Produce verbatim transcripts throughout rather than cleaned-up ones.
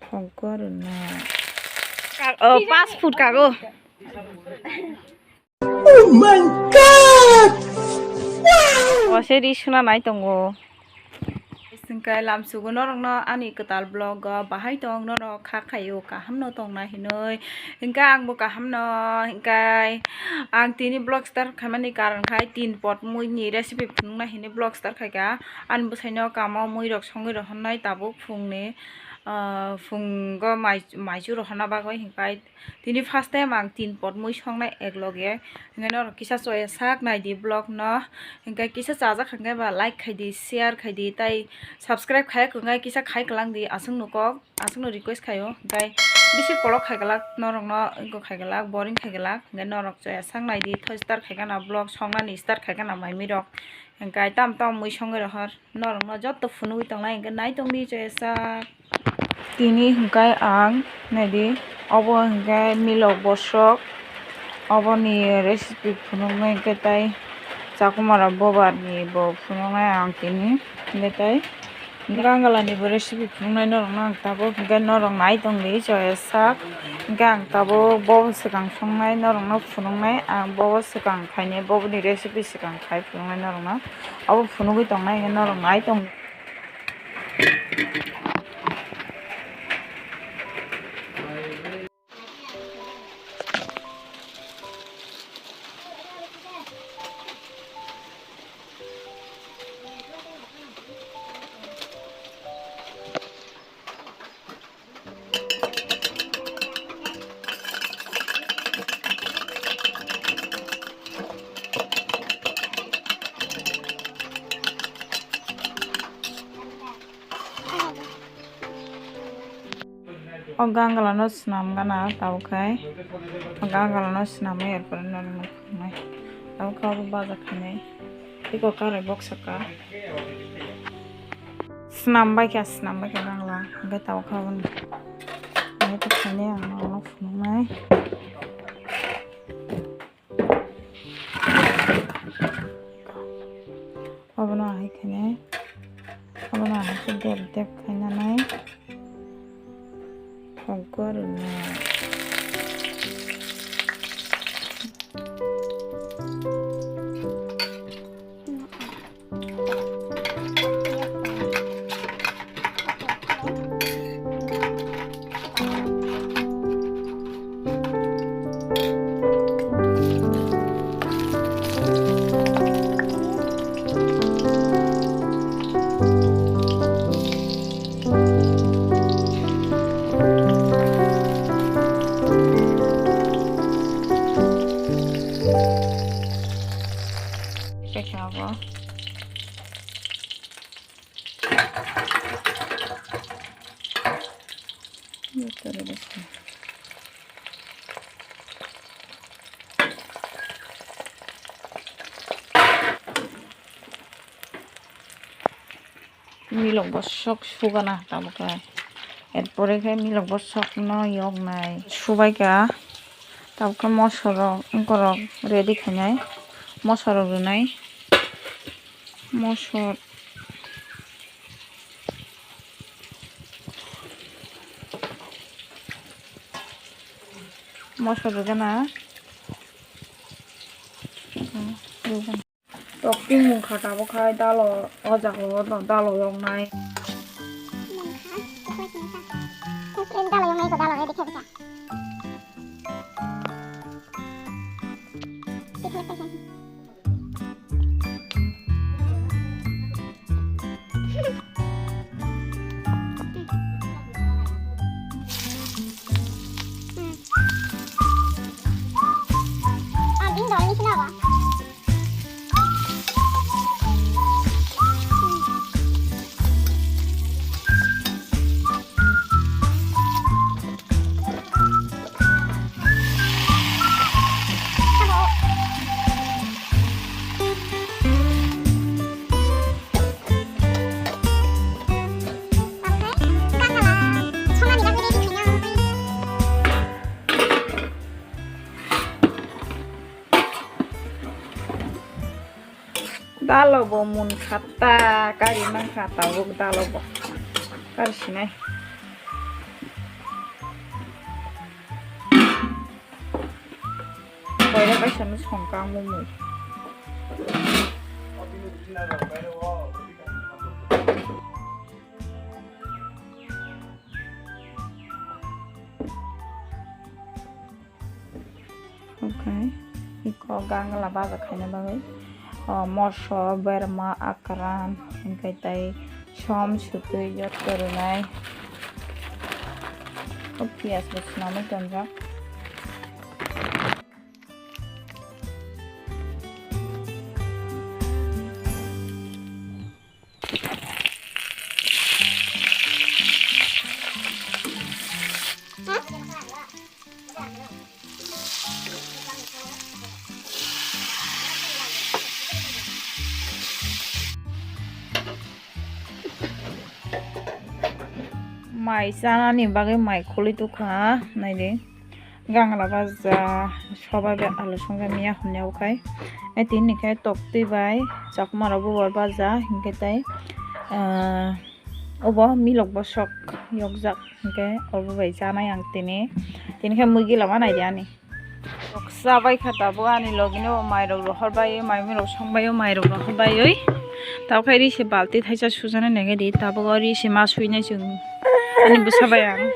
Kongkoruna. Ka-, oh, passport kago. Oh my God! Wow! Wase ri suna nai tongo. Hingkai lamsugo norokno ani kwtal vlog o bahai tong norok kha khaio kaham no tongna hinoi. Hingkai angbo kaham no hingkai ang tini vlog start khaimani karon khai tin pot mui ni recipe phunukna hinui vlog start khaika. Ani bwsai no kamo mui rok songwi rohornai tabuk phungni, ah, phungo mai, maichu rohorna bagwi hingkai tini first time ang tin pot mui songnai ek loge. Hingke norok kisa choya sak nai di vlog no. Hingke kisa chajak hingke ba like khai di, share khai di, tai subscribe khai hingke kisa khai kalang di aswk no kok, aswk no request khaio. Hingke bisi kolok khai kalak norok no, wngkok khai kalak, boring khai kalak. Hingke norok choya sak nai di, thoi start khai kana vlog songnani start khai kana mai mi rok. Hingke tam tam mui songwi rohor. Norokno joto phunugwi tongnai hwnkhe nai tongdi choya sak. Tini hwnkhe ang naidi, obo hwnkhe milok bosok, oboni recipe phunuknai hwnkhe tai chakumara bobarni bo phunuknai ang tini. Hwnkhe tai gangalani bo recipe phunuknai norokno ang tabuk, hwnkhe norok nai tongdi choya sak. Hwnkhe ang tabuk bobo swkang songnai norokno phunuknai, ang bobo swkang khainai, boboni recipe swkang khai phunuknai norokno. Abo phunugwi tongnai hwnkhe norok nai tong. O gangalano swnam gana tabuk khai. O gangalano swnamwi erpore norokno phunuknai. Tabuk khe abo baja khainai. Tei kok karai boksa ka. Swnam bai kha, swnam bai kha gangla. Hwnkhe tabuk khe aboni. Hwnkhe khainai ang norokno phunuknai. Obono ahai khainai, obono ahai khe dep dep khainanai. Kongkoruna. Khe abo. Milok bosok sugana tabuk khe. Erpore khe milok bosok no yoknai. Subai kha. Tabuk khe moso rok, wngkorok ready khainai. Moso rok rwnai. Moso. Moso rwgana. Hmm, rwgana. Tok tingmung kha tabuk khai dalo, o jaga o dalo yoknai. Dalo yoknai ko, dalo ready khe bwsa. Dalo bo mun khatta, kari mang kha tabuk dalo bo. Kari sinai. Kaisa no song kang mumui. Okay. Iko gangla baja khaina bagwi. O moso, berma, akran, hingkai tai som, sutwi, jotto rwnai. O piyaj bo swnamwi tonjak. Mai chanani bagwi mai khulwi tukha, naidi. Gangla baja, sobai bai alu songjakmani ya hwnwi okhai. Ai tini khe toktwi bai chakma rok bubar baja, hinkhe tai, ah, obo milok bosok yokjak, hinkhe obo bai chanai ang tini. Tini khe muigi lama naidi ani. Chabai kha tabuk ani logino mairok rohor bai, maimui rok song bai, mairok rohor bai. Tabuk khe ri se balti thaisa sujana nege di, tabuk o ri se ma suinai chwng ani bwsa bai ang.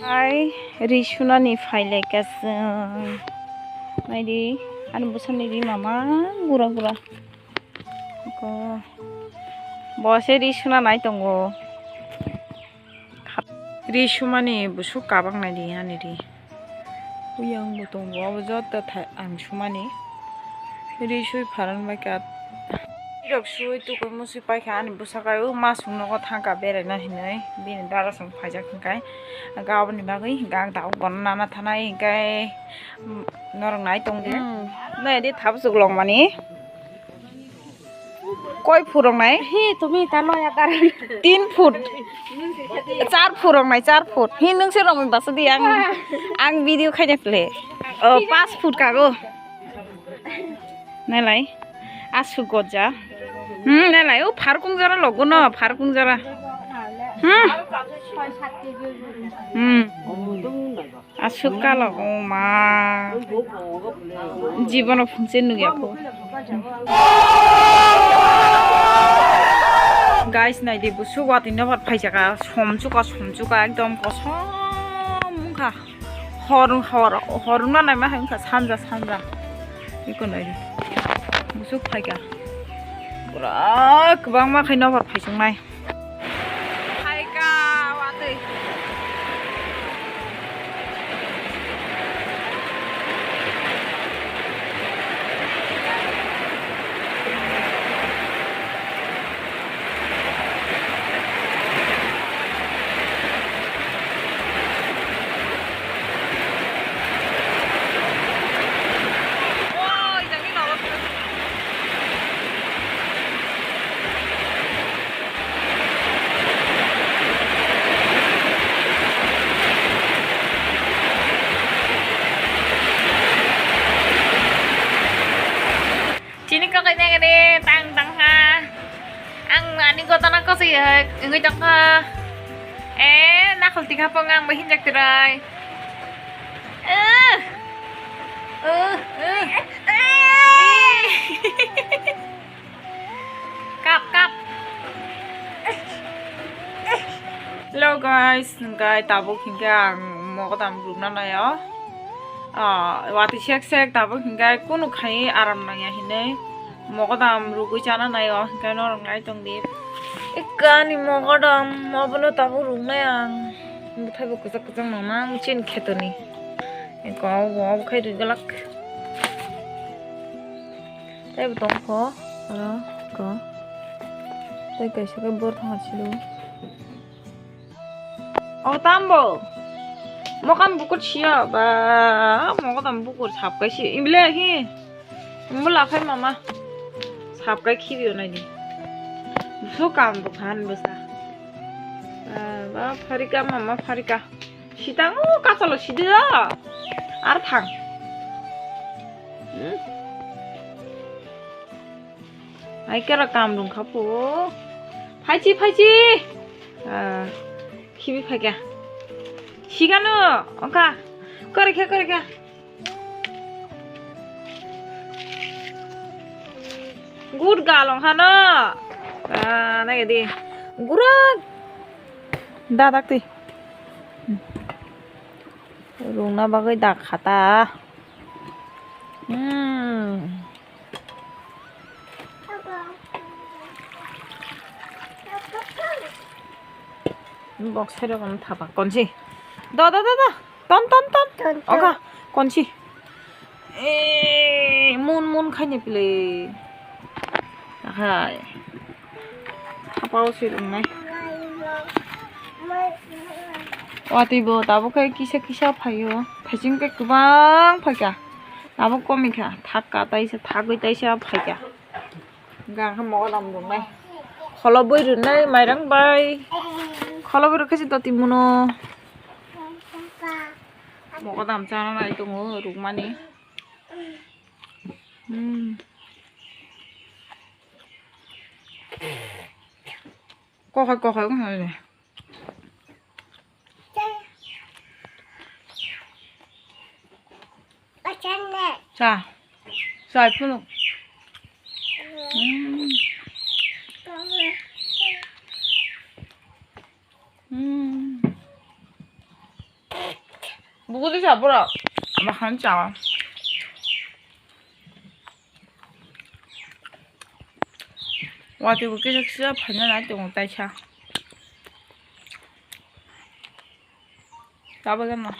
Ai ri sunani phailai kha chwng. Naidi ani bwsani ri mama gura gura. Ko bo se ri suna nai tongo. Ri sumani busuk kabang naidi ani ri. Uyang bo tongo, obo joto thai ang sumani. Ri sui pharan bai kha. Ri rok sui tukui musui paikha ani bwsakhe o masuk nogo thangkha beraina hinwi bini dara song phaijak hinkhai. Hinkhe aboni bagwi hinkhe ang tabuk bono nana thanai hinkhe norok nai tongdi. Hmm. Naidi thabsuk longmani. Koi phut rok nai? Hi, tumi ta noya tar. Tin phut. Char phut rok nai, char phut. Hi, nwng se romwi basa di ang, ang video khaina phle. Oh, pas phut kago. Nailai. Aswk gotja. Hmm, nailai. O pharkung jora logo no, pharkung jora. Hmm. Hmm. Aswk kalo, o ma. Jibono phungse nukya kho. Guys, naidi, busuk watwi nokbar phaijaka, somchuka, somchuka, ekdom kosom wngkha. Hor, hor, hor wngna naima hai wngkha, sanja, sanja. Eko naidi. Busuk phaikha. Pura kwbangma khai nokbar phaichungnai. Phaikha watwi. Chini kokai nengani tang tang ha. Ang ani gotana kosoi wngwi tongkha. Eh, nakhol tikha pong ang bai hinjak tirai. Eh. Eh, eh. Kap, kap. Hello guys, hingkai tabuk hingke ang mogodam rukna naio. Ah, watwi sek sek tabuk hingke kunu khai aram nangya hinwi mogodam rugwi chana naio, hingke norok nai tongdi. Ikka ani mogodam, obono tabuk ruknai ang. Bwthai bo kwchak kwchak nangma, ang chini khetoni. Eko obo, obo khai rwgwlak. Tei bo tongkho, oro, eko. Tei kaisa khe bor thangma silo. O tambo. Mokam bukur siya ba, mokam bukur sap kai si. Imbele hi. Mula phai mama. Sap kai khibi onai di. Buso kam bo khan bosa. Ah, ba pharika mama pharika. Sitang o kachalo sidi da. Ar thang. Hmm. Ai kera kam rung kha pho. Phaichi, phaichi. Ah, khibi phaikha. Sigano, ongkha. Kore kha, kore kha. Good girl wngkha no. Ah, nai di. Gura. Da dak ti. Rungna bagwi dak khata. Hmm. Box hai rok thapa konsi. Da da da da. Ton ton ton. Ton, ton. Oka konsi. Eh, mun mun khaini pile. Akhai. Thapao se wngnai. Watwi bo tabuk khe kisa kisa phaio. Phaising khe kwbang phaikha. Tabuk komikha. Thakka taisa, thagwi taisa phaikha. Hwnkhe mogodam rwnai. Kholobwi rwnai mairang bai. Kholobwi rwkhe se doti muno. Mogodam chana nai tongo rukmani. Hmm. Kokhai kokhai wngkha de. Cha. Chai phunuk. Hmm. Hmm. Buku di sa borok. Makan cha. Watwi bo kisa kisa phaina nai tongo taisa. Tabuk no.